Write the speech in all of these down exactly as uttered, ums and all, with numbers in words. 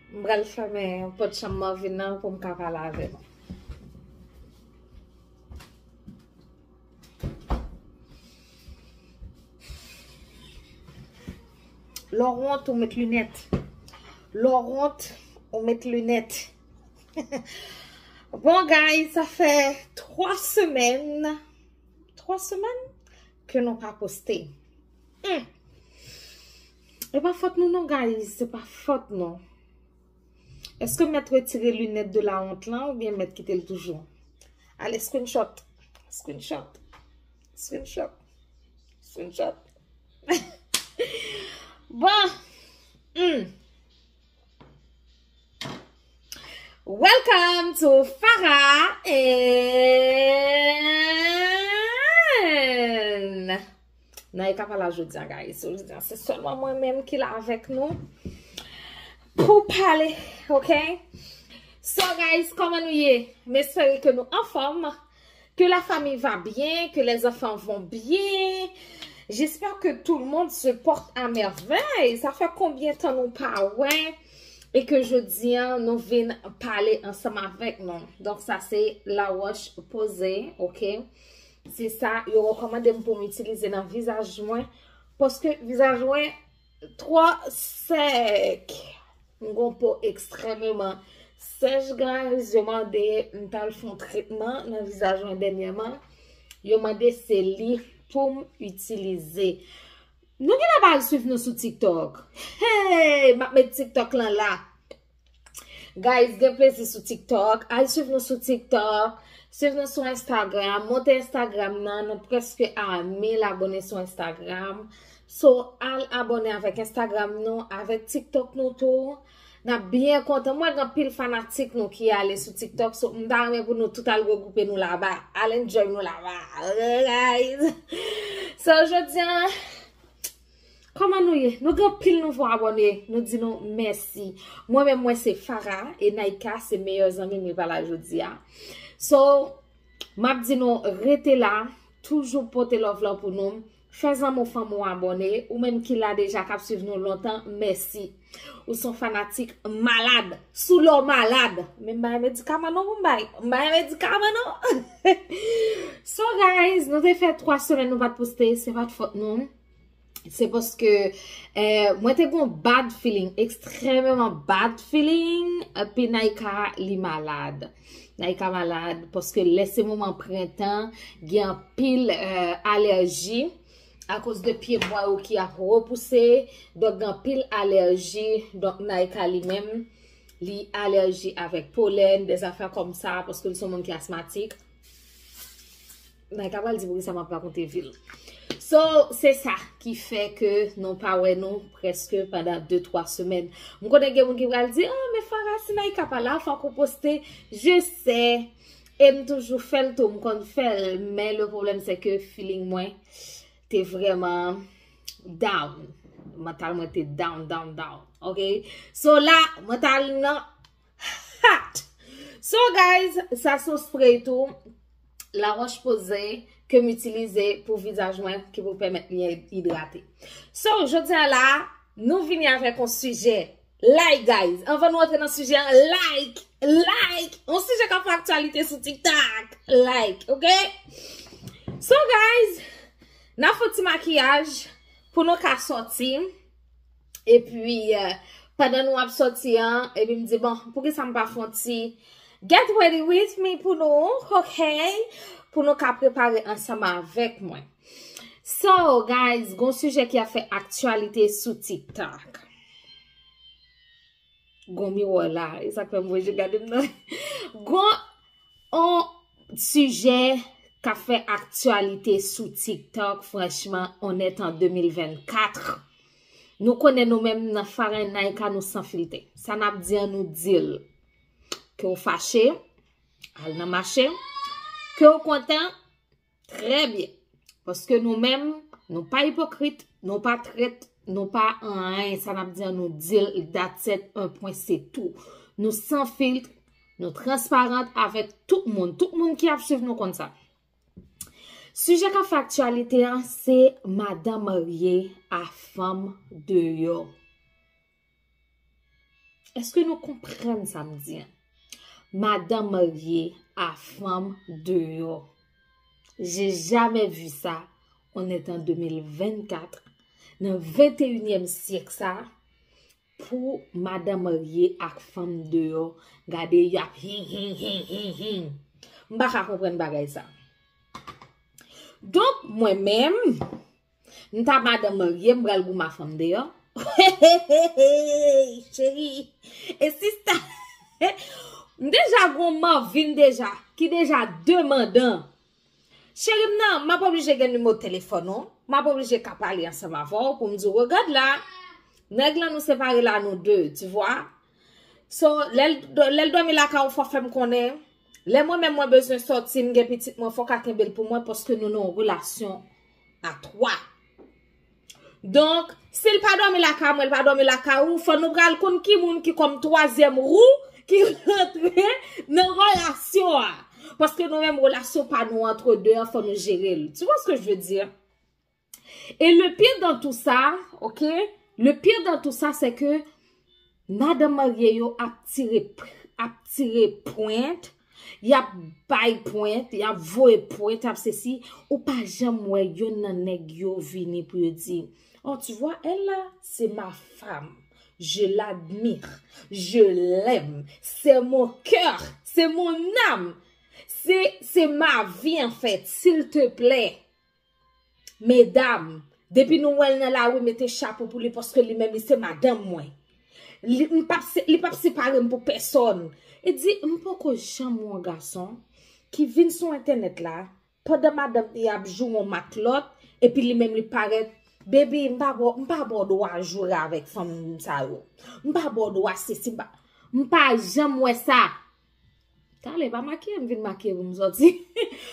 M pral fèmen pòt chanm Marvin nan pou m ka pale avè l. Lè w wont, ou met linèt. Lè w wont, ou met linèt. Bon, guys, sa fè twa semèn, twa semèn ke nou pa poste. Hmm. E pa fòt nou non, guys, se pa fòt nou. Èske m mèt retire linèt de la honte lan oubyen m mèt kite l toujou? Ale, screenshot. Screenshot. Screenshot. Screenshot. Bon. Hmm. Welcome to Farah and Naika pa la jodi a, guys. So, jodi a, se sèlman mwen menm ki la avèk nou pou pale, ok? So, guys, kòman nou ye? M espere ke nou anfòm, que la famille va bien, que les enfants vont bien. J'espère que tout le monde se porte à merveille. Sa fè konbyen tan nou pa wè e ke jodi a nou vin pale ansanm avèk nou. Donk, sa se lawoch poze, ok? Se sa yo rekòmande m pou m itilize nan vizaj mwen, paske vizaj mwen twò sèk. M gon po ekstrèmeman sèch, guys. Yo mande m t al fè yon tretman nan vizaj mwen dènyèman. Yo mande se li pou m itilize. Nou genlè pa al swiv nou sou TikTok. Hey, m ap met TikTok lan la. Guys, gen plezi sou TikTok. Al swiv nou sou TikTok. Swiv nou sou Instagram. Monte Instagram nan. Nou prèske a mil abone sou Instagram. So, al abone avèk Instagram nou, avèk TikTok nou tou. N ap byen kontan. Mwen gen anpil fanatik nou ki ale sou TikTok. So, m ta renmen pou nou tout al regwoupe nou laba. Al enjoy nou laba. Ok, guys? So, jodi a, kòman nou ye? Nou gen anpil nouvo abone. Nou di nou mèsi. Mwen menm, mwen se Farah e Naika se meyè zanmi m, li pa la jodi a. So, m ap di nou rete la, toujou pote love lan pou nou. Fè zanmi w, fanmi w abone. Ou menm ki la deja, k ap swiv nou lontan, mèsi. Ou se yon fanatik malad. Sou lè w malad. Men m bay medikaman non pou m bay. M bay medikaman non. So, guys, nou te fè twa semèn nou pa t poste, se pa t fòt nou. Se paske, eh, mwen te gon bad feeling, ekstrèmeman bad feeling, epi Naika li malad. Naika malad, paske lè se moman prentan, gen anpil, eh, alèji, akoz de pye bwa yo ki ap repouse, donk gen anpil alèji, donk Naika li menm, li alèji avèk polèn, dè zafè kòmsa, paske li se yon moun ki asmatik. Naika pral di poukisa m ap rakonte vi l. So, se sa ki fè ke nou pa wè nou prèske pandan de twa semèn. M konnen gen moun ki pral di, "Ah, men Farah, si Naika pa la, fòk ou poste." Je sais. E m toujou fè l tou, m konn fè l. Men le problème, c'est que feeling mwen te vrèman down. Mantal mwen te down, down, down. Ok? So la, mantal nan hot. So, guys, sa se yon spray tou, La Roche Posay, ke m itilize pou vizaj mwen, ki pou pèmèt li idrate. So, jodi a la, nou vini avèk yon sijè. Like, guys. Anvan nou antre nan sijè an, like, like. Yon sijè k ap fè aktyalite sou TikTok. Like, ok? So, guys, n ap fè yon ti makiyaj pou nou ka sòti. Epi, eh, pandan nou ap sòti an, epi m di, bon, poukisa m pa fè yon ti get ready with me pou nou, ok? Pou nou ka prepare ansanm avèk mwen. So, guys, gon sijè ki ap fè aktyalite sou TikTok. Gon miwa la, e sa k fè m voye je gade m nan. Gon on sijè k ap fè aktyalite sou TikTok, franchman, on est en deux mille vingt-quatre. Nou konnen nou menm nan Farah and Naika, nou san filtè. Sa n ap di an, nou di l. Ke w fache, al nan mache. Ke w kontan, trè byen. Paske nou menm, nou pa ipokrit, nou pa trèt, nou pa anyen. Sa n ap di an, nou di l, that's it, un point, c'est tout. Nou san filt, nou transparant avèk tout moun. Tout moun ki ap swiv nou konn sa. Sijè k ap fè aktyalite an, se madanm marye a fanm deyò. Èske nou konprann sa m di an? Madan marye a fanm deyò. J'ai jamais vu ça, on est en deux mille vingt-quatre, nan venteyinyèm syèk sa, pou madan marye ak fanm deyò, gade y ap hin, hin, hin, hin, hin. M pa ka konprann bagay sa. Donk, mwen menm, m ta madan marye, m pral goumen ak fanm deyò. Cheri, e sista, m deja gon manvin deja, ki deja demandan. Cheri m nan, m ap oblije gen nimewo telefòn ou, m ap oblije ka pale ansanm avè w pou m di w, regad la, nèg lan nou separe la nou de, tu vois. So, lè l, lè l dòmi lakay ou, fò fè m konnen. Lè mwen menm mwen bezwen sòti, m gen pitit mwen, fò w ka kenbe l pou mwen, paske nou nan yon relasyon a twa. Donk, si l pa dòmi lakay mwen, l pa dòmi lakay ou, fò nou pral konn ki moun ki kòm twazyèm wou ki rantre nan relasyon an. Paske nou menm relasyon pa nou entre deux an, fò nou jere l. Tu vois ce que je veux dire? Et le pire dans tout ça, ok? Le pire dans tout ça, c'est que madanm marye yo ap tire, ap tire pwent, y ap bay pwent, y ap voye pwent, y ap sesi. Ou pa janm wè yonn nan nèg yo vini pou yo di, oh, tu vois, elle là, c'est ma femme. Je l'admire. Je l'aime. C'est mon cœur. C'est mon âme. C'est, c'est ma vie, en fait. S'il te plaît. Medam, depi nou wè l nan lari, mete chapo pou li, paske li menm, li se madanm mwen. Li, m p ap se, li p ap separe m pou pèsòn. E di, m poko janm wè yon gason ki vin sou entènèt la, pandan madanm li ap joure yon matlòt, epi li menm li parèt, baby, m pa ba w, m pa ba w dwa joure avèk fanm sa yo. M pa ba w dwa sesi, m pa, m pa janm wè sa. Talè, pa makiye m, vin makiye pou m sòti.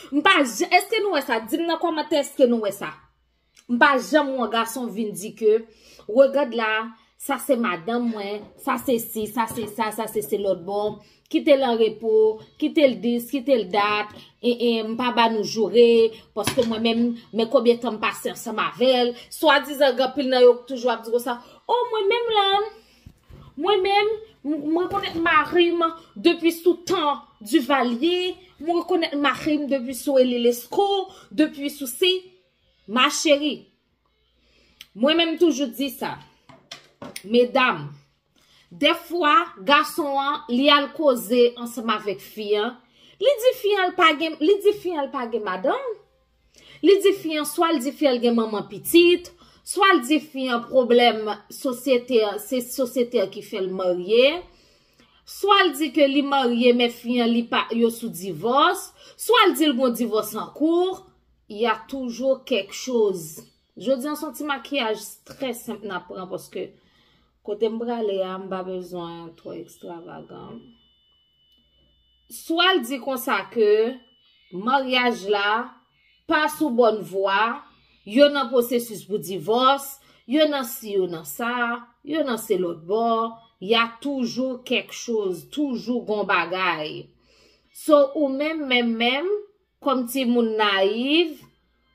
M pa jan-, èske nou wè sa? Di m nan kòmantè, èske nou wè sa? M pa janm wè yon gason vin di ke, regad la, sa se madanm mwen, sa se si, sa se sa, sa se se lòt bò. Kite l an repo, kite l dis, kite l dat, e, e, m pa ba nou joure, paske mwen menm, men konbyen tan m pase ansanm avè l. Swadizan, gen anpil nan yo toujou ap di konsa, o, mwen menm la, mwen menm, m, m rekonèt mari m depi sou tan Duvalier, m rekonèt mari m depi sou Elie Lescot, depi sou si, ma chérie. Mwen menm toujou di sa. Medam, dèfwa, gason an, li al koze ansanm avèk fi an. Li di fi an, l pa gen, li di fi an, l pa gen madanm. Li di fi an, swa l di fi an, l gen manman pitit, swa l di fi an, pwoblèm sosyete, se sosyete ki fè l marye, swa l di ke li marye, men fi an, li pa, yo sou divòs, swa l di l gon divòs an kou, y a toujours quelque chose. Jodi an, se yon ti makiyaj trè senp n ap pran, paske kote m prale a, m pa bezwen twò ekstravagan. Swa l di konsa ke maryaj la pa sou bòn vwa, yo nan pwosesis pou divòs, yo nan si, yo nan sa, yo nan se lòt bò, y a toujours quelque chose, toujou gon bagay. So, ou menm, menm, menm, kòm timoun nayiv,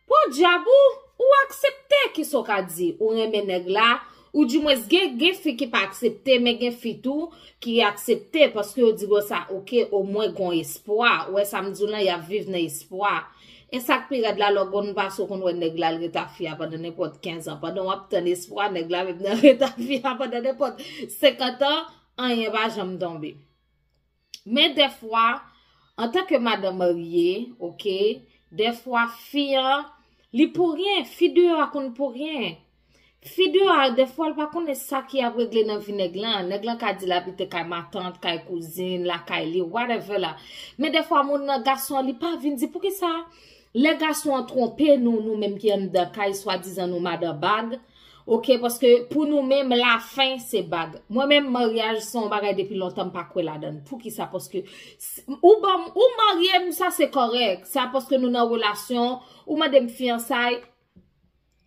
podyab ou, ou aksepte, kisa w ka di, ou renmen nèg la, ou dimwens gen, gen fi ki pa aksepte, men gen fi tou ki aksepte, paske yo di konsa, oke, omwen gon espwa, ou wè sa m di w lan, y ap viv nan espwa. E sa k pi rèd la, lè w konn pase, w konn wè nèg la, l ret ak fi a pandan nenpòt kenz an, pandan w ap tann espwa, nèg la menm nan ret ak fi a pandan nenpòt senkant an, anyen pa janm tonbe. Men dèfwa, antanke madanm marye, oke, dèfwa fi an, li pou ryen, fi deyò a konn pou ryen. Fi deyò a, dèfwa, l pa konnen sa ki ap regle nan vi nèg lan. Nèg lan ka di l abite kay matant, kay kouzin, lakay li, whatever la. Men dèfwa, moun nan, gason an, li pa vin di, poukisa lè gason an twonpe nou, nou menm ki anndan kay, swadizan nou madan bag, oke, paske pou nou menm, lafen se bag. Mwen menm, maryaj se yon bagay depi lontan m pa kwè ladan l. Poukisa? Paske s-, ou ban m, ou marye m, sa se kòrèk. Sa paske nou nan relasyon, ou mande m fiyansay,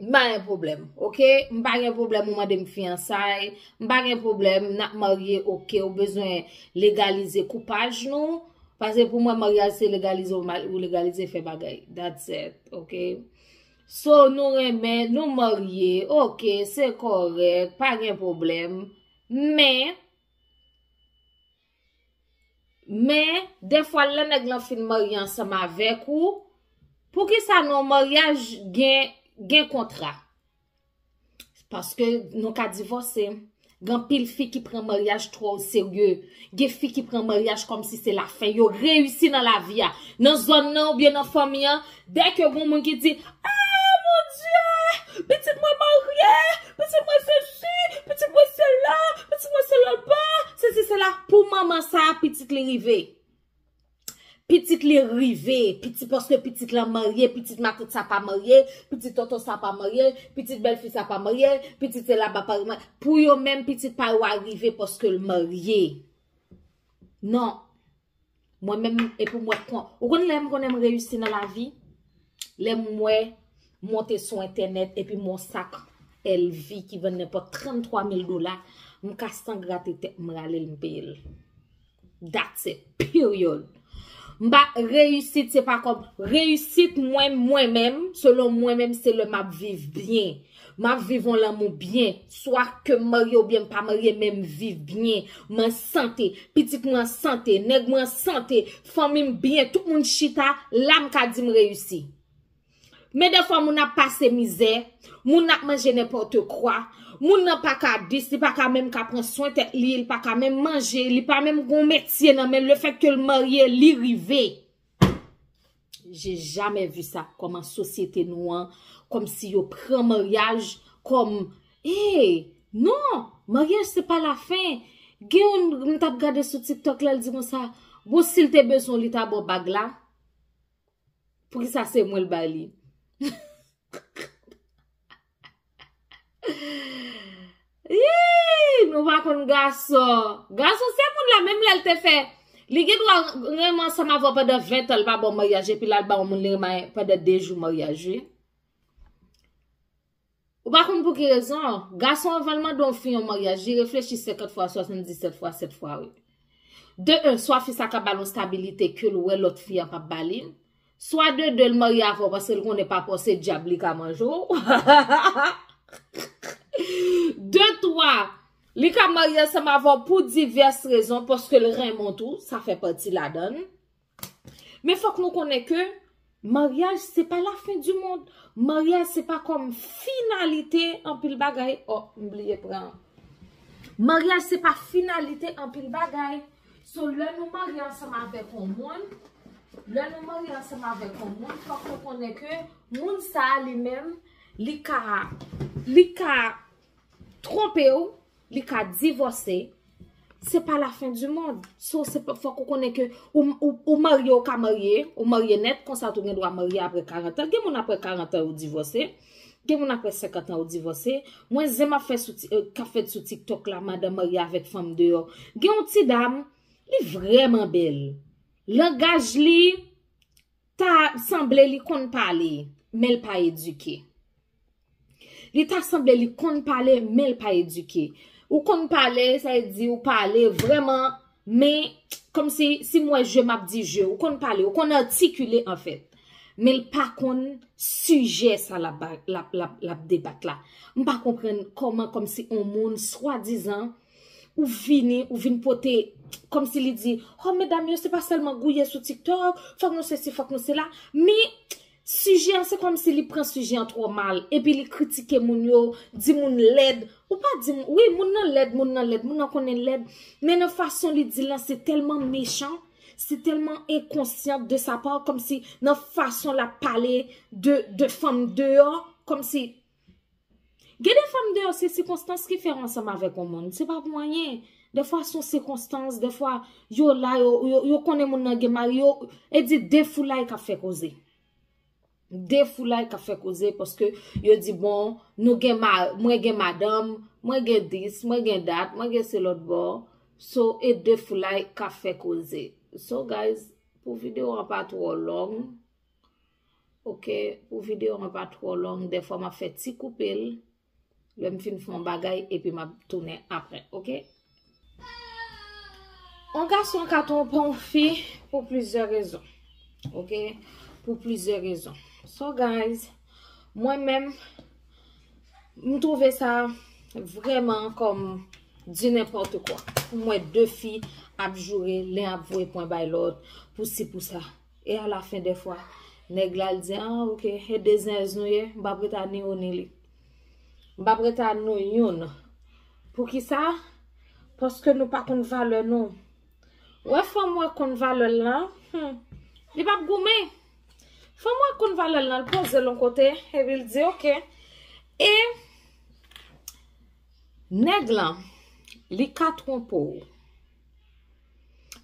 m pa gen pwoblèm, oke? M pa gen pwoblèm ou mande m fiyansay, m pa gen pwoblèm, n ap marye, oke, ou bezwen legalize koupaj nou, paske pou mwen, maryaj se legalize, ou ma-, ou legalize fè bagay. That's it, oke? So, nou renmen, nou marye, oke, se kòrèk, pa gen pwoblèm. Men, Men, dèfwa, lè nèg lan fin marye ansanm avèk ou, poukisa nan yon maryaj gen, gen kontra? Paske nou ka divòse. Gen anpil fi ki pran maryaj twò oserye. Gen fi ki pran maryaj kòmsi se lafen. Yo reyisi nan lavi a. Nan zòn nan oubyen nan fanmi an, dèke gen moun ki di, "Ah, mon Dieu, pitit mwen marye, pitit mwen sesi, pitit mwen sela, pitit mwen selòlpa, sesi sela." Pou manman sa, pitit li rive. Pitit li rive, pitit, paske pitit lan marye, pitit matant sa pa marye, pitit tonton sa pa marye, pitit bèlfi sa pa marye, pitit sela pa marye. Pou yo menm, pitit pa yo a rive paske l marye. Non. Mwen menm, epi mwen kon, ou konn lè m konnen m reyisi nan lavi? Lè m wè monte sou entènèt epi m wè yon sak L V ki vann nenpòt tranntwa mil dola, m ka san grate tèt m rale l, m peye l. That's it. Period. M pa, reyisit se pa kòm, reyisit mwen, mwen menm, selon mwen menm, se lè m ap viv byen. M ap viv yon lanmou byen. Swa ke m marye oubyen m pa marye, men m viv byen. M an sante. Pitit mwen an sante. Nèg mwen an sante. Fanmi m byen. Tout moun chita. La m ka di m reyisi. Men dèfwa moun ap pase mizè, moun ap manje nenpòt kwa, moun nan pa ka dis, li pa ka menm ka pran swen tèt li, li pa ka menm manje, li pa menm gon metye nan men l, lefètke l marye, li rive. J'ai jamais vu ça, kòman sosyete nou an, kòmsi yo pran maryaj kòm, hey, non, maryaj se pa lafen. Gen yon, m t ap gade sou TikTok la, l di konsa, bon, si l te bezwen w, li ta ba w bag la. Poukisa se mwen l bay li? Yii, nou pa konn gason. Gason se moun la, menm lè l te fè, li gen dwa renmen ansanm avè w pandan ven tan, l pa ba w maryaj, epi l al ba yon moun li renmen pandan de jou maryaj, wi. Ou pa konn pou ki rezon. Gason, anvan l mande yon fi yon maryaj, li reflechi senkant fwa, swasanndisèt fwa, sèt fwa, wi. De en, swa fi sa ka ba l yon stabilite ke l wè lòt fi a p ap ba li. Swa de de, l marye avè w paske l konnen pa pa w se dyab li ka manje w. De twa, li ka marye ansanm avè w pou divès rezon, paske l renmen w tou, sa fè pati ladan l. Men fòk nou konnen ke maryaj se pa lafen di mond. Maryaj se pa kòm finalite anpil bagay. Oh, m bliye pran. Maryaj se pa finalite anpil bagay. So, lè nou marye ansanm avèk yon moun, lè nou marye ansanm avèk yon moun, fòk nou konnen ke moun sa a li menm, li ka, li ka twonpe w, li ka divòse, se pa lafen di mond. So, se pa, fòk ou konnen ke ou, ou, ou marye, ou ka marye, ou marye nèt, konsa tou gen dwa marye apre karant an. Gen moun apre karant an yo divòse, gen moun apre senkant an yo divòse. Mwen, zen m ap fè sou ti, euh, k ap fèt sou TikTok la, madanm marye avèk fanm deyò. Gen yon ti dam, li vrèman bèl. Langaj li, ta sanble li konn pale, men l pa edike. Li ta sanble li konn pale, men l pa edike. Ou konn pale, sa vle di ou pale vrèman, men kòmsi, si m wè je, m ap di je. Ou konn pale, ou konn atikile, anfèt. Men l pa konn sijè sa l ap ba-, l ap, l ap, l ap debat la. M pa konprann kòman, kòmsi yon moun, swadizan, ou vini, ou vin pote, kòmsi li di, oh, medam yo, se pa sèlman gouye sou TikTok, fòk nou sesi, fòk nou sela. Men, sijè an, se kòmsi li pran sijè an twò mal, epi li kritike moun yo, di moun lèd. Ou pa di, wi, moun nan lèd, moun nan lèd, moun nan konnen lèd, men nan fason li di l lan, se tèlman mechan, se tèlman enkonsyan de sa pa, kòmsi nan fason l ap pale de, de fanm deyò, kòmsi Gen de fanm deyò, se sikonstans ki fè w ansanm avèk yon moun. Se pa pou anyen. Dèfwa se yon sikonstans, dèfwa yo la, yo, yo, yo konnen moun nan gen mari, yo, e di de foulay k ap fè koze. De foulay k ap fè koze, paske yo di, bon, nou gen ma-, mwen gen madanm, mwen gen dis, mwen gen dat, mwen gen se lòt bò. So, e de foulay k ap fè koze. So, guys, pou videyo an pa twò long, Ok, pou videyo an pa twò long, dèfwa m ap fè ti koupe l. Lè m fin fè yon bagay, epi m ap tounen apre, ok? Yon gason ka twonpe yon fi pou plizyè rezon. Ok? Pou plizyè rezon. So, guys, mwen menm, m twouve sa vrèman kòm Di nenpòt kwa. Pou m wè de fi ap joure, len ap voye pwen bay lòt, pou si pou sa. E alafen dèfwa, nèg la l di, ah, ok, e de zenzou ye, m p ap rete a ni ou ni li. M p ap rete a nou youn. Poukisa? Paske nou pa konn valè nou. Wè fanm wè konn valè l lan, hmm, li p ap goumen. Fanm wè konn valè l lan, l poze l yon kote, epi l di, ok. E nèg lan, li ka twonpe w.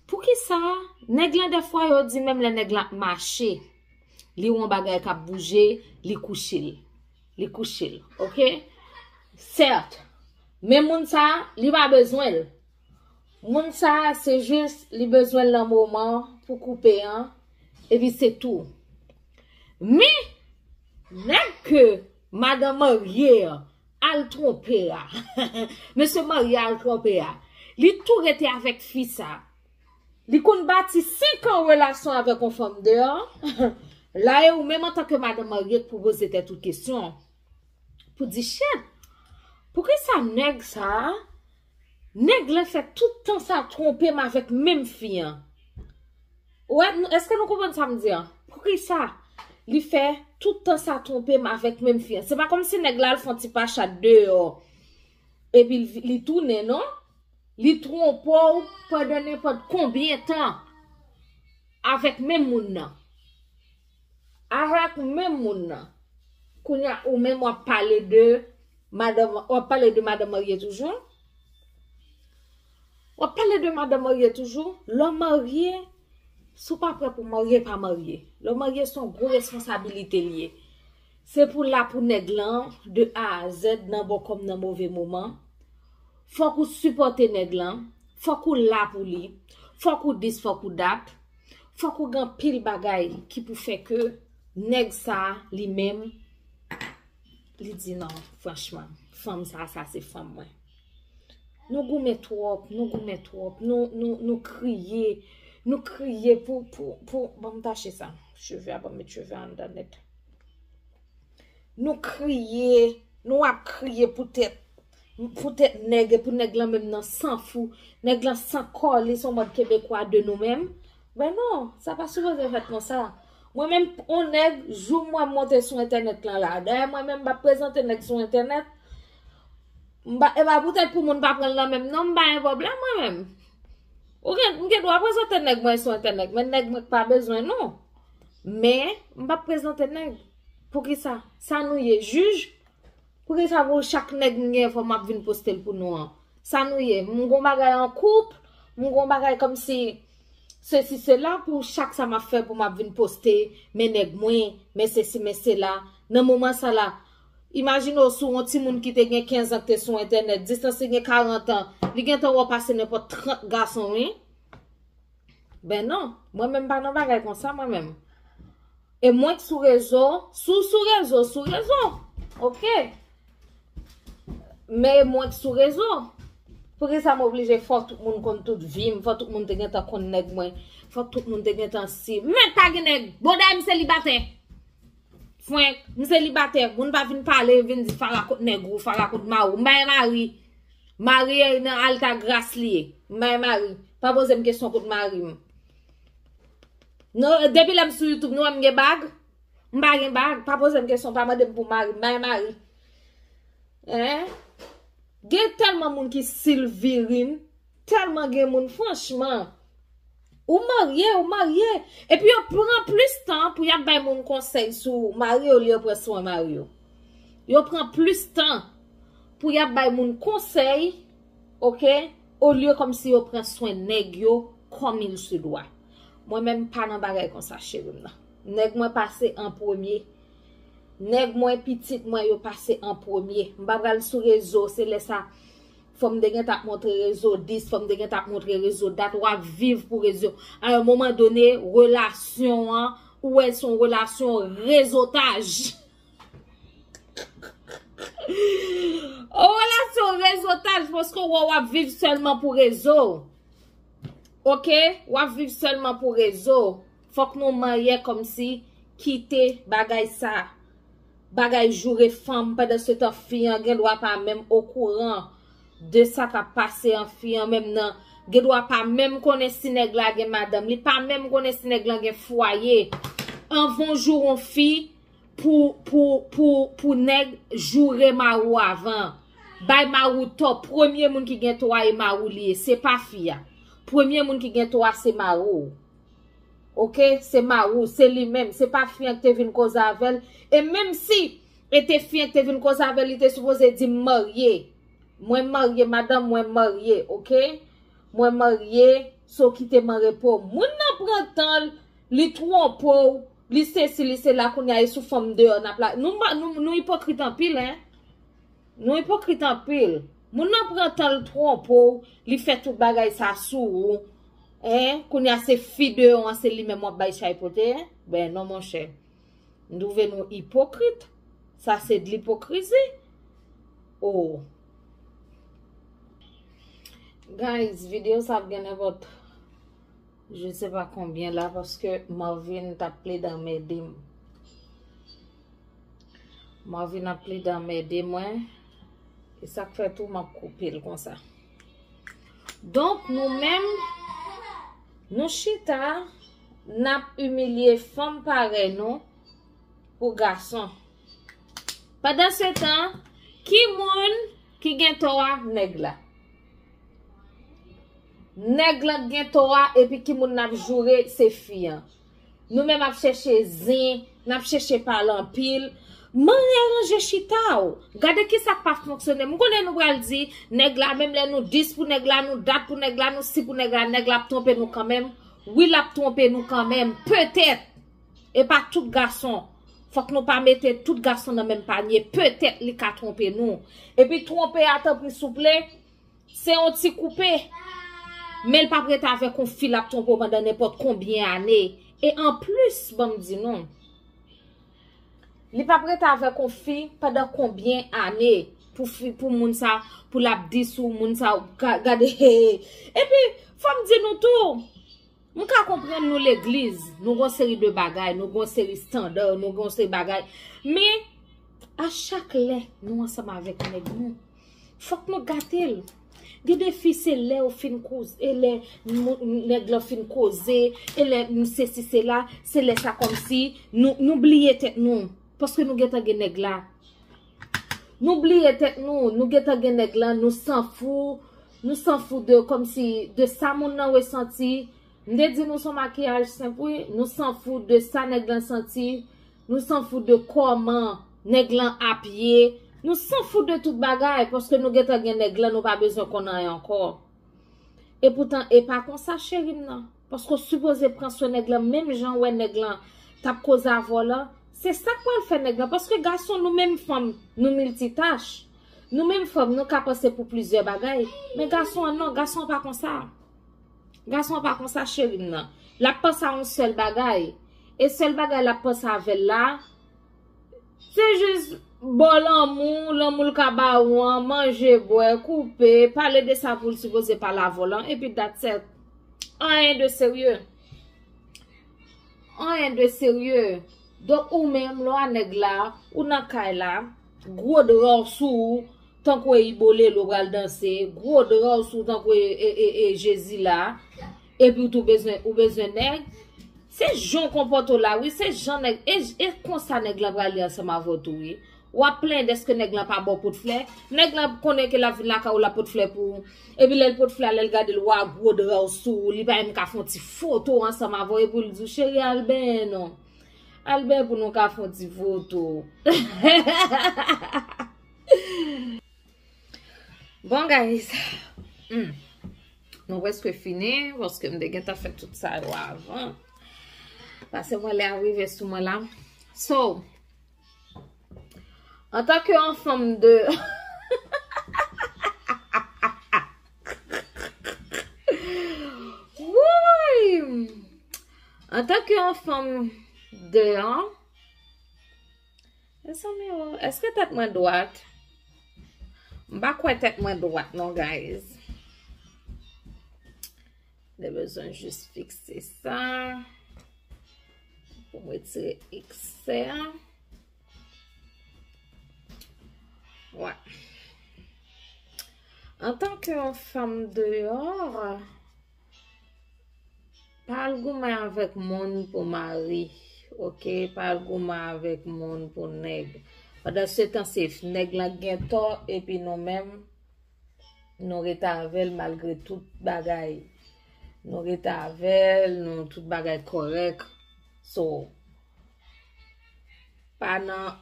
Poukisa? Nèg lan dèfwa yo di menm lè nèg lan ap mache, li wè yon bagay k ap bouje, li kouche l. Li kouche l, ok? Sèt, men moun sa, li pa bezwen l. Moun sa, se jis li bezwen l nan moman pou koupe an, epi se tou. Men, nèg ke madanm marye an al twonpe a, mesye marye al twonpe a, li tou rete avèk fi sa. Li konn bati senk an relasyon avèk yon fanm deyò. La e ou menm antanke madanm marye k pou poze tèt ou kesyon. Pou di, shit, poukisa nèg sa, nèg lan fè tout tan sa twonpe m avèk menm fi an? Wè, n- èske nou konprann sa m di an? Poukisa li fè tout tan sa twonpe m avèk menm fi an? Se pa kòmsi nèg la al fè yon ti pachat deyò, epi li, li tounen, non? Li twonpe w pandan nenpòt konbyen tan avèk menm moun nan. Avèk menm moun nan. Kounye a, ou menm w ap pale de madanm, w ap pale de madanm marye toujou? W ap pale de madanm marye toujou? Lè w marye, si w pa prè pou marye, pa marye. Lè w marye, se yon gwo responsabilite l ye. Se pou w la pou nèg lan, de A a Z, nan bon kòm nan move moman. Fòk ou sipòte nèg lan. Fòk ou la pou li. Fòk ou dis, fòk ou dat. Fòk ou gen anpil bagay ki pou fè ke nèg sa, li menm, li di non, franchman, fanm sa, sa se fanm mwen. Nou goumen twòp, nou goumen twòp, nou, nou, nou kriye, nou kriye pou, pou, pou, ban m tache sa, cheve a, ban m met cheve a anndan nèt. Nou kriye, nou ap kriye poutèt, poutèt nèg, e pou nèg lan menm nan san fou, nèg lan san kòlis, se yon mòd kebekwa de nou menm. Ben non, sa pa sipoze fèt konsa. Mwen menm, on nèg, jou m wè m monte sou entènèt lan la. Dayè, mwen menm, m p ap prezante nèg sou entènèt. M pa, e pa poutèt pou moun pa pran l nan men m, non, m pa gen pwoblèm, mwen menm. Ou gen, m gen dwa prezante nèg mwen sou entènèt, men nèg mwen k pa bezwen, non. Men, m p ap prezante nèg. Poukisa? Sa nou ye, jij? Poukisa pou chak nèg m gen fò m ap vin poste l pou nou an? Sa nou ye? M gon bagay an koup, m gon bagay kòmsi sesi sela pou chak sa m ap fè pou m ap vin poste, men nèg mwen, men sesi, men sela. Nan moman sa la, imajine w sou yon timoun ki te gen kenz an k te sou entènèt, distans li gen karant an, li gentan wè w pase nenpòt trant gason, wi. Ben non, mwen menm pa nan bagay konsa, mwen menm. E mwen k sou rezo, si w sou rezo, sou rezo. Ok. Men e mwen k sou rezo. Poukisa m oblije fò tout moun konn tout vi m, fò tout moun te gentan konn nèg mwen, fò tout moun te gentan si. Men pa gen nèg. Bon, dayè m selibatè. Fwenk, m selibatè. Moun pa vin pale, vin di Farah kot nèg ou, Farah kot mari w. M pa gen mari. Mari nan Altagras li ye. M pa gen mari. Pa poze m kesyon kot mari m. Non, depi lè m sou YouTube, nou wè m gen bag? M pa gen bag. Pa poze m kesyon, pa mande m pou mari m. M pa gen mari. Hein? Gen tèlman moun ki silvirin, tèlman gen moun, franchman. Ou marye, ou marye. Epi yo pran plis tan pou y ap bay moun konsèy sou mari yo, olye yo pran swen mari yo. Yo pran plis tan pou y ap bay moun konsèy, ok, olye kòmsi yo pran swen nèg yo kòm il se dwa. Mwen menm pa nan bagay konsa, cheri m nan. Nèg mwen pase an premye. Nèg mwen, pitit mwen, yo pase an premye. M pa pral sou rezo, se lè sa, fò m te gentan ap montre rezo dis, fò m te gentan ap montre rezo dat, w ap viv pou rezo. A yon moman done, relasyon an, ou wè se yon relasyon rezotaj. Yon relasyon rezotaj, paske w wè w ap viv sèlman pou rezo. Ok? W ap viv sèlman pou rezo. Fòk nou manyè kòmsi kite bagay sa. Bagay joure fanm, pandan se tan fi an gen dwa pa menm okouran. de sa k ap pase an fi an menm nan. Gen dwa pa menm konnen si nèg la gen madanm. Li pa menm konnen si nèg lan gen fwaye. Anvan w joure yon fi, pou, pou, pou, pou nèg joure mari w avan. Bay mari w tò. Premye moun ki gen tò a e mari w li ye. Se pa fi a. Premye moun ki gen tò a se mari w. Oke? Se mari w, se li menm. Se pa fi an ki te vin koze avè l. E menm si e te fi an ki te vin koze avè l, li te sipoze di m marye. Mwen marye, madanm mwen marye, oke? Mwen marye, so kite m an repo. Moun nan pran tan l, li twonpe w, li sesi, li sela, kounye a e sou fanm deyò n ap la. Nou, nou, nou ipokrit anpil, en. Nou ipokrit anpil. Moun nan pran tan l twonpe w, li fè tout bagay sa sou ou. En, kounye a se fi deyò an, se li menm w ap bay chay pote, en. Ben non, monchè. M twouve nou ipokrit. Sa se de lipokrizi. Oh. Guys, videyo sa ap gen nenpòt, je sais pas combien la, paske Marvin t ap plede anmède m. Marvin ap plede anmède mwen. E sa k fè tou m ap koupe l konsa. Donk, nou menm, nou chita, n ap imilye fanm parèy nou pou gason. Pandansetan, ki moun ki gen tò a? Nèg la. Nèg lan gen tò a, epi ki moun n ap joure? Se fi an. Nou menm ap chèche zen, n ap chèche pale anpil. Mande ranje chita w. Gade kisa k pa fonksyone. M konnen nou pral di, nèg la, menm lè nou dis pou nèg la, nou dat pou nèg la, nou si pou nèg la, nèg la ap twonpe nou kanmenm. Wi, l ap twonpe nou kanmenm. Petèt. E pa tout gason. Fòk nou pa mete tout gason nan menm panye. Petèt li ka twonpe nou. Epi twonpe a, tanpri, souple, se yon ti koupe. Men l p ap rete avèk yon fi l ap twonpe w pandan nenpòt konbyen ane. E anplis, ban m di nou, li p ap rete avèk yon fi pandan konbyen ane pou fi, pou moun sa, pou l ap di sou moun sa, ga-, gade. Epi, fò m di nou tou, m ka konprann nou legliz, nou gon seri de bagay, nou gon seri estanda, nou gon seri bagay. Men, a chak lè nou ansanm avèk nèg nou, fòk nou gate l. Gen de fi, se lè yo fin koze, e lè moun, nèg lan fin koze, e lè sesi sela, se lè sa kòmsi nou, nou bliye tèt nou. Paske nou gentan gen nèg la. Nou bliye tèt nou, nou gentan gen nèg lan, nou sanfou, nou sanfou de, kòmsi, de sa moun nan resanti. M te di nou se yon makiyaj senp, wi. Nou sanfou de sa nèg lan santi. Nou sanfou de kòman nèg lan ap ye. Nou sanfou de tout bagay, paske nou gentan gen nèg lan, nou pa bezwen konn anyen ankò. E poutan, e pa konsa, cheri m nan. Paske w sipoze pran swen nèg lan, menm jan w wè nèg lan t ap koze avè w lan. Se sa k pral fè nèg lan. Paske gason, nou menm fanm, nou miltitach. Nou menm fanm, nou ka panse pou plizyè bagay. Men gason an non, gason an pa konsa. Gason an pa konsa, cheri m nan. L ap panse a yon sèl bagay. E sèl bagay l ap panse avè l la, se jis ba w lanmou, lanmou l ka ba ou an, manje, bwè, koupe, pale de sa pou l sipoze pale avè w lan, epi that's it. Anyen de serye. Anyen de serye. Donk, ou menm, lè w a nèg la, ou nan kay la, gwo dra w sou ou, tankou e Ibolelo pral danse, gwo dra w sou ou tankou e, e, e, e Jezi la, epi w tou bezwen, ou bezwen nèg, se jan w konpòte w la, wi, se jan nèg, e, e konsa nèg lan pral ye ansanm avè w tou, wi. W ap plenyen dèske nèg lan pa ba w pot flè, nèg lan konnen ke l ap vin lakay ou, l ap pot flè pou ou, epi lè l pot flè a, lè l gade l, wa gwo dra w sou ou, li pa menm ka fè yon ti foto ansanm avè w, epi l di w, cheri, al benyen non. Al benyen pou nou ka fè yon ti foto. Bon, guys. Hmm. Nou prèske fini, paske m te gentan fè tout sa yo avan. Pase mwen lè a rive sou mwen la. So, antanke yon fanm de Wouy! Antanke yon fanm de an, mezanmi, o, èske tèt mwen dwat? M pa kwè tèt mwen dwat, non, guys. Mwen bezwen jis fikse sa. Pou m retire eksè a. Wè. Antanke yon fanm deyò, pa al goumen avèk moun pou mari, oke? Pa al goumen avèk moun pou nèg. Pandan se tan, se nèg lan gen tò, epi nou menm, nou rete avè l malgre tout bagay. Nou rete avè l, nou tout bagay kòrèk. So, pa nan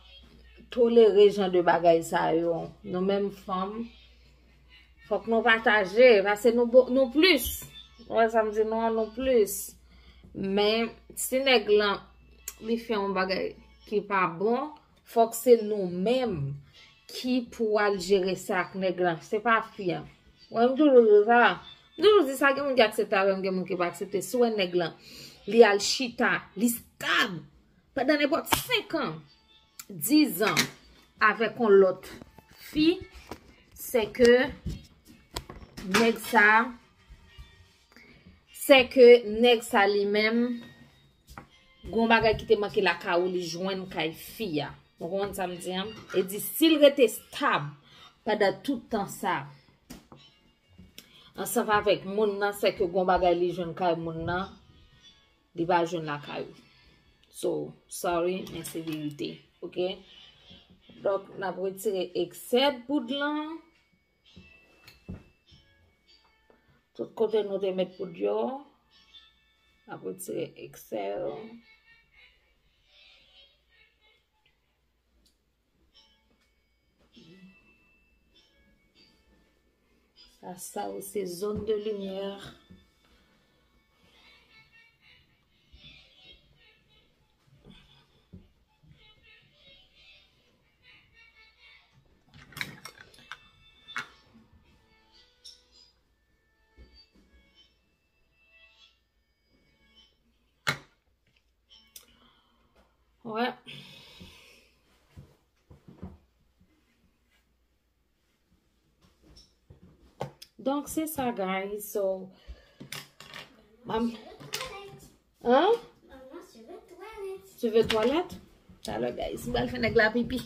tolere jan de bagay sa yo. Nou menm fanm, fòk nou pataje, paske nou, bo- nou plis. Ou wè sa m di nou an, nou plis. Men, si nèg lan, li fè yon bagay ki pa bon, fòk se nou menm ki pou al jere sa ak nèg lan. Se pa fi an. Mwen, m toujou di sa. M toujou di sa, gen moun ki aksepte avè m, gen moun ki pa aksepte. Si w wè nèg lan, li al chita, li stab pandan nenpòt senk an, diz an avèk yon lòt fi, se ke nèg sa, se ke nèg sa li menm, gon bagay ki te manke lakay ou, li jwenn kay fi a. Ou konprann sa m di an? E di, si l rete stab pandan tout tan sa, ansanm avèk moun nan, se ke gon bagay li jwenn kay moun nan, li pa jwenn lakay ou. So, sorry, men se verite, oke? Donk, n ap retire eksè poud lan. Tout kote nou te met poud yo, n ap retire eksè yo. Sa, sa yo se zone de lumière. Ouais. Donk, se sa, guys. So, m ap... Hein? Tu veux toilette? Talè, guys, m pral fè nèg la pipi.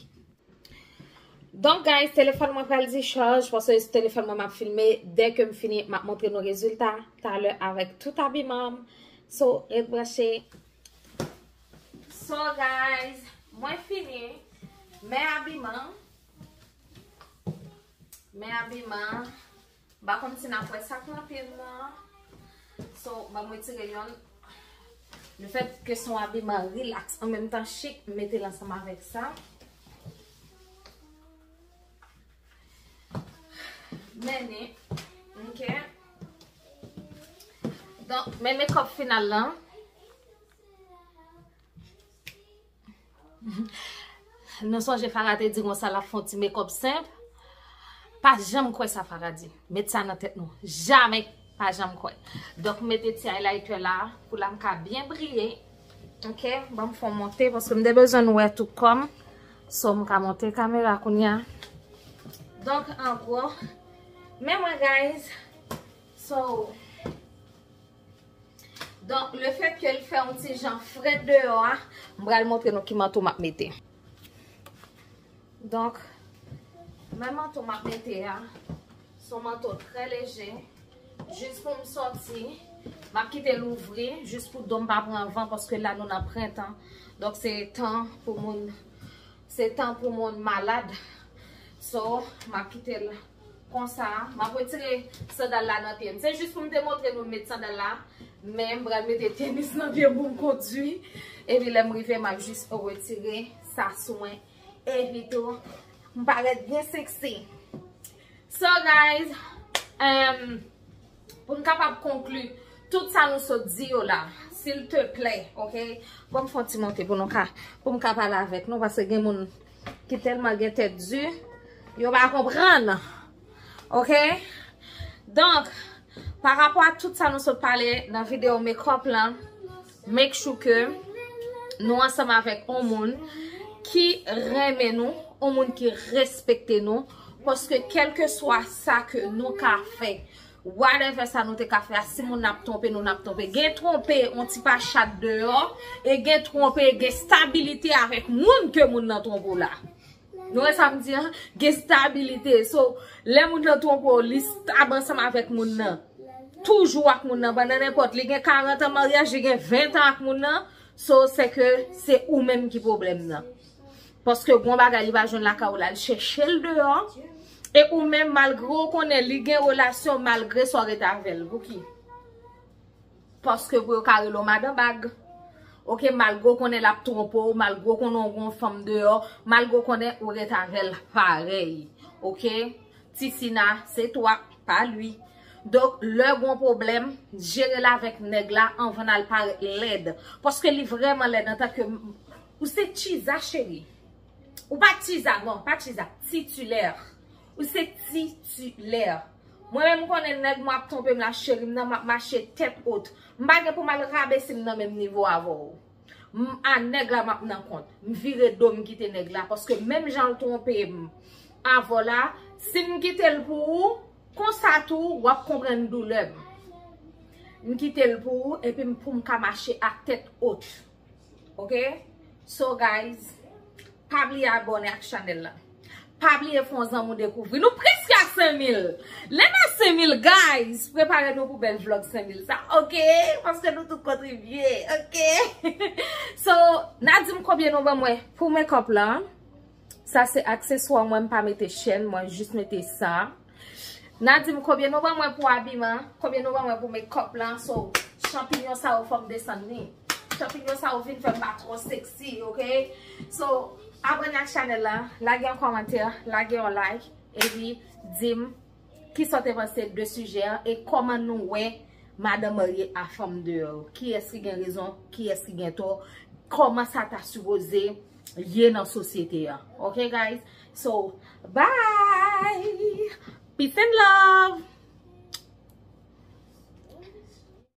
Donk, guys, telefòn mwen pral dichaj, paske se telefòn mwen m ap filme. Dèke m fini, m ap montre nou rezilta talè avèk tout abiman m. So, ret branche. So, guys, mwen fini. Men abiman. Men abiman. M pa konn si n ap wè sa k nan pye m nan. So, ban m retire yonn. Lefètke se yon abiman rilaks, an menm tan chik, m mete l ansanm avèk sa. Men ni, oke. Donk, men makeup final lan. Nou sonje Farah te di konsa l ap fè yon ti makeup senp. Pa janm kwè sa Farah di. Met sa nan tèt nou. Jamè, pa janm kwè. Donk, m mete ti highlighter la pou la m ka byen briye. Oke, ban m fè yon monte paske m te bezwen nou wè tout kò m. So, m ka monte kamera kounye a. Donk, an gwo, men mwen, guys. So, Donk, lefètke l fè yon ti jan frèt deyò a, m pral montre nou ki manto m ap mete. Donk, men manto m ap mete a, se yon manto trè leje. Jis pou m sòti, m ap kite l ouvri, jis pou do m pa pran van, paske la nou nan prentan. Donk, se tan pou moun Se tan pou moun malad. So, m ap kite l konsa. M ap retire sandal la nan pye m. Se jis pou m te montre nou m met sandal la. Men m pral mete tenis nan pye m pou m kondui. Epi lè m rive, m ap jis retire sa sou mwen. Epi tou, m parèt byen sexy. So, guys, um, pou m kapab konkli tout sa nou sot di yo la, silteplè, oke? Bon, m fè yon ti monte pou nou ka, pou m ka pale avèk nou, paske gen moun ki tèlman gen tèt di, yo pa konprann. Oke? Donk, pa rapò a tout sa nou sot pale nan videyo makeup lan, make sure ke nou ansanm avèk yon moun ki renmen nou, yon moun ki respekte nou, paske kèlkeswa sa ke nou ka fè, whatever sa nou te ka fè a, si moun nan ap twonpe nou, n ap twonpe. Gen twonpe yon ti pa chat deyò, e gen twonpe, gen stabilite avèk moun ke moun nan twonpe w la. Nou wè sa m di an? Gen stabilite. So, lè moun nan twonpe w, li stab ansanm avèk moun nan. Toujou ak moun nan, pandan nenpòt. Li gen karant an maryaj, li gen ven an ak moun nan. So, se ke se ou menm ki pwoblèm nan. Paske gon bagay li pa jwenn lakay ou la, li chèche l deyò. E ou menm, malgre w konnen li gen relasyon, malgre sa w rete avè l. Pouki? Paske pou yo ka rele w madan bag. Oke, malgre w konnen l ap twonpe w, malgre w konnen w gon fanm deyò, malgre w konnen ou rete avè l parèy. Oke? Tisina, se twa, pa li. Donk, lè gon pwoblèm, jere l avèk nèg la anvan n al parèt lèd. Paske li vrèman lèd antanke m-, ou se Chiza, cheri. Ou pa Chiza, non, pa Chiza. Titilè. Ou se titilè. Mwen menm m konnen nèg mwen ap twonpe m la, cheri m nan, m ap mache tèt wot. M pa gen pou m al rabese m nan menm nivo avè w. M a nèg la m ap nan kont. M vire do m kite nèg la. Paske menm jan l twonpe m avè w la, si m kite l pou ou, konsa tou, w ap konprann doulè m. M kite l pou ou, epi m pou m ka mache ak tèt wot. Oke? So, guys, pa bliye abòne ak chanèl la. Pa bliye fè yon zanmi w dekouvri. Nou prèske a senk mil. Lè n a senk mil, guys, prepare nou pou bèl vlog senk mil sa. Oke? Paske nou tout kontribye. Oke? So, n a di m konbyen nou ban mwen pou make up la. Sa se akseswa mwen, m pa mete chèn, mwen jis mete sa. N a di m konbyen nou ban mwen pou abiman, konbyen nou ban mwen pou make up lan. So, chanpinyon sa yo fò m desann li. Chanpinyon sa yo vin fè m pa twò sexy, oke? So, abòne ak chanèl la, lage yon kòmantè, lage yon like, epi di m kisa w te panse de sijè a, e kòman nou wè madan marye a fanm deyò. Kiyès ki gen rezon, kiyès ki gen tò, kòman sa ta sipoze ye nan sosyete a. Oke, guys? So, bye! Peace and love!